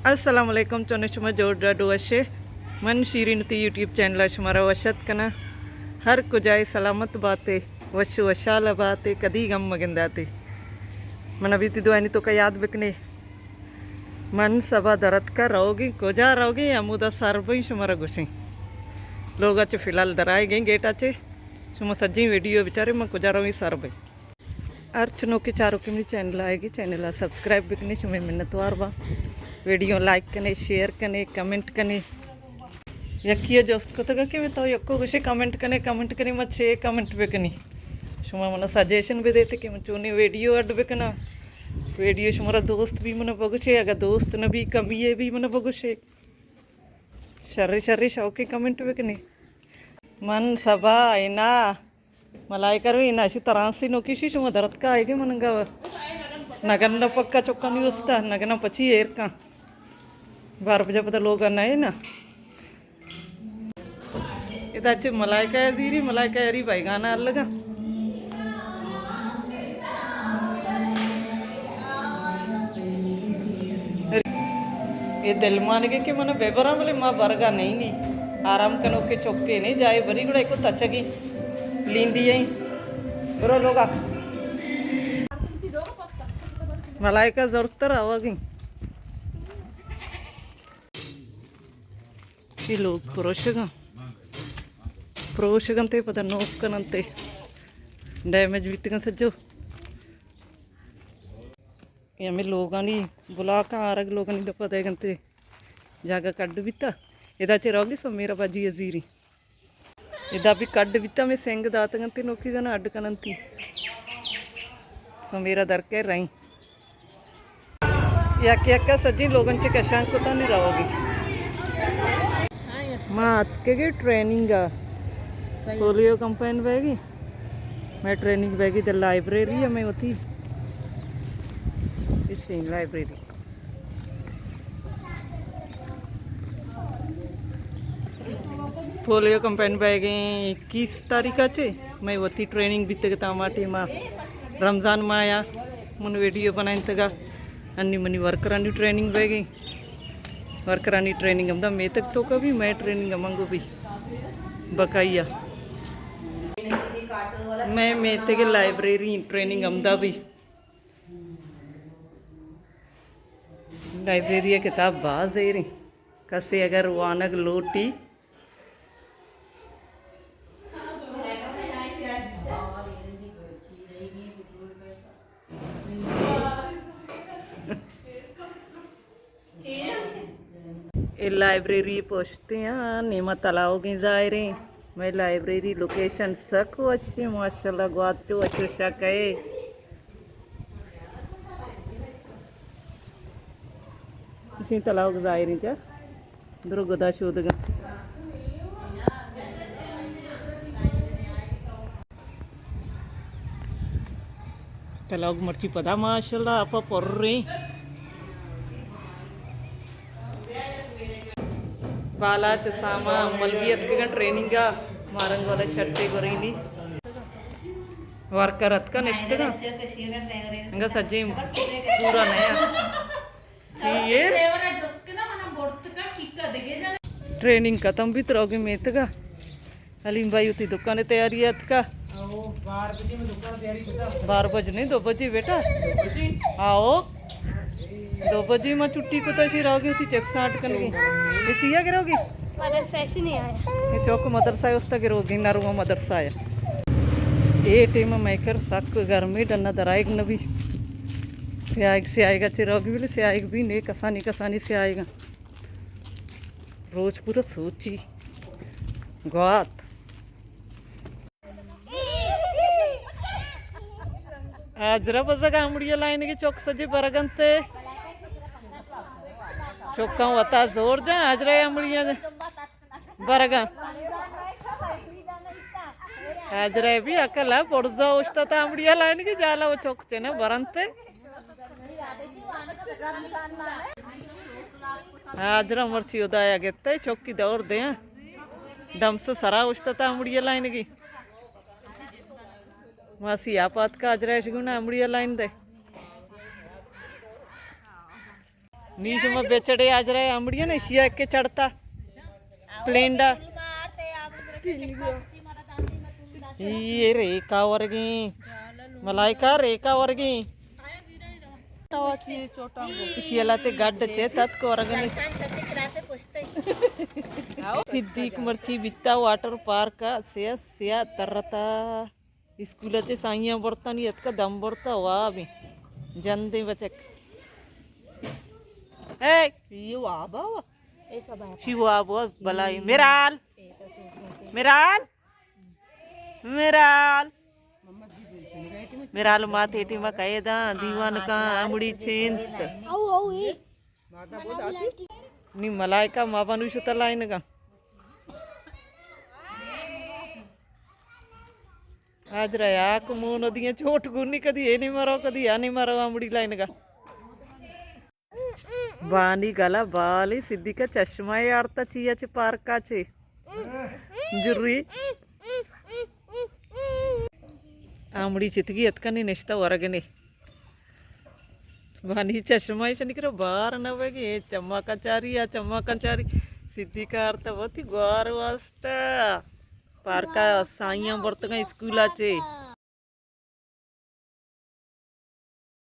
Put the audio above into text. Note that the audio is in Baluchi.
السلام علیکم، چون شما؟ جوڑ ڈاڈ وشے؟ من شیرین تی یوٹیوب چینل شمارا وشت کنا۔ ہر کجائے سلامت باتے، وش وشال باتے، کدی غم مگنداتے۔ من ابھی تی دوانی تو کا یاد بکنے۔ من سبا درت کا روگی، کجا روگی، امودا سر بئی شمارا گوشیں۔ لوگا چے فی الحال درائے گئیں گیٹا چے۔ شما سجیں ویڈیو بچارے، من کجا روگی سر بئی۔ ہرچ نوکیں چاروکیں منی چینل آئیگی، چینل ءَ سبسکرائب بکنی، شمئے منتوار باں۔ ویڈیو لائک کنے، شیئر کنے، کمنٹ کنے۔ یکی ءَ جست کتگ کہ من تو یکو گوشے کمنٹ کنے، کمنٹ کنے، من چے کمنٹ بکنی؟ شما منا سجیشن بدیتے کہ من چونی ویڈیو اڈ بکناں۔ ویڈیو شمارا دوست بی منا بگوشے، اگا دوست نبی کمی بی منا بگوشے۔ شری شری شوقی کمنٹ بکنی۔ من سبا اینا ملائکہ روی ناشی ترانسی نوکی شی شما درتکا آئیگی من انگا نگن پکا چکانی استا نگن پچی ایر کن۔ بار بجا پتا لوگا نئے نا۔ ادا چے ملائکہ زیری، ملائکہ اری بائیگانا الگا۔ اے دلمانگے کہ من بہ براں، بلے ما برگا نہیں نی۔ آرام کنوکے چکے نہیں، جائے بری گڑا ایکو تچگی لیندی ہیں۔ برو لوگا۔ ملائکہ زورتر آوگی۔ اے لوگ پروشگاں، پروشگاں تے پدا نوک کنن تے ڈیمیج بیتگاں سجو۔ اے ہمے لوگانی بلاکاں آرگ لوگانی دپا دئیگ انت، جاگہ کڈ بیتا۔ ادا چہ روگی سمیرا باجی ءَ زیری۔ ادا بھی کڈ بیتا، ہمے سنگ داتگ انت، نوکی زنا اڈ کننتی۔ سمیرا درکے رئیں۔ یک یک ءَ سجیں لوگاں چہ کشان کتانی روگی۔ ما اتکگے ٹریننگ ءَ۔ Polio campaign baggy. مئے ٹریننگ بیگی دے لائبریری ءَ مئے وتی۔ اسی لائبریری۔ پولیو کمپین بیگیں اکیس تاریخ ءَ چے مئے وتی ٹریننگ بیتگ تاں ہما ٹیم ءَ رمضان ماہ ءَ من ویڈیو بنائینتگ ءَ۔ انی منی ورکرانی ٹریننگ بیگیں، ورکرانی ٹریننگ ہمدا میتگ توکا بھی، مئے ٹریننگ ہمنگو بھی بکائی ءَ۔ مئے میتگ لائبریری ٹریننگ ہمدا بھی۔ لائبریری ءَ کتاب باز ایریں، کسے اگر وانگ لوٹی۔ اے لائبریری پشتے آں، نیمہ تلاوگیں ظاہریں۔ مئے لائبریری لوکیشن سک وشیں، ماشاءاللہ، گوات چو وش وشا کئے۔ اشیں تلاوگ ظاہریں چا درو گدا شودگا۔ تلاوگ مرچی پدا ماشاءاللہ آپ ءَ پریں۔ بالاچ اسامہ مولوی اتکگاں ٹریننگ ءَ، مارنگ والا شٹے گورینی۔ ورکر اتکا نشتگاں۔ انگا سجیں پورا نیا۔ چی اے؟ ٹریننگ ختم بیت، روگی میتگا۔ حلیم بھائی وتی دکان تیاری اتکا۔ بار بجے نہیں، دو بجے بیٹا۔ آؤ۔ دو بجے ما چھٹی کتا، شی روگی وتی چپس آٹ کنگی۔ یہ چیا گروگی؟ مدرسہ ایشی نہیں آیا۔ یہ چوک مدرسہ ہے، استا گروگی، نروا مدرسہ ہے۔ اے ٹیم میں کر سک گرمی ڈنا درائگ نبی۔ سیائگ، سیائگا چہ روگی بلی سیائگ بھی نے کسانی کسانی سیائگا۔ روچ پورا سوچی۔ گوات۔ آجرا بزگ آمڑی لائنگی چوک سجی برگنتے۔ چوکاں وتا زور جان آجرا آمڑی برگاں۔ آجرا بھی اکلا برزا اوشتا تا آمڑی لائنگی جالا وہ چوک چنا برنتے۔ آجرا مرچی ادایا گتے چوکی دور دے۔ ڈمس سرا اوشتا تا آمڑی لائنگی۔ ماسی آپ آتکا آجرا اش گونا آمڑی لائن دے۔ نیش ما بیچڑے آجرا امڑی نا، شیا کے چڑھتا پلینڈا. یہ ریکا ورگیں، ملائکہ ریکا ورگیں. شیلا تے گڈ چے تتک ورگنی. صدیق مرچی بیتا واٹر پارک سیا سیا ترتا. اسکول چے سائیاں برتا نی اتکا دم برتا وابیں جندیں بچک. اے، یہ وابا. شی وابا بلائی. میرال، میرال، میرال. میرال مات ایٹی ما کہے دا دیوان کا امڑی چینت. نی ملائکہ ما بنو شتا لائنگا. آج را یاک مون دیاں چوٹ گونی، کدی اے نی مرو، کدی آ نی مرو، آمڑی لائنگا. بانی گلا بالی، صدیقہ چشمہ آرتا چیا چے پارکا چے. جری. آمڑی چتگی اتکنی نشتہ ورگنی. بانی چشمہ ایشانی کرا بار نہ بگی، چماکاں چاری، آ چماکاں چاری. صدیقہ آرتا وتی گوار واسطہ. پارکا سائیاں برتگاں اسکولا چے.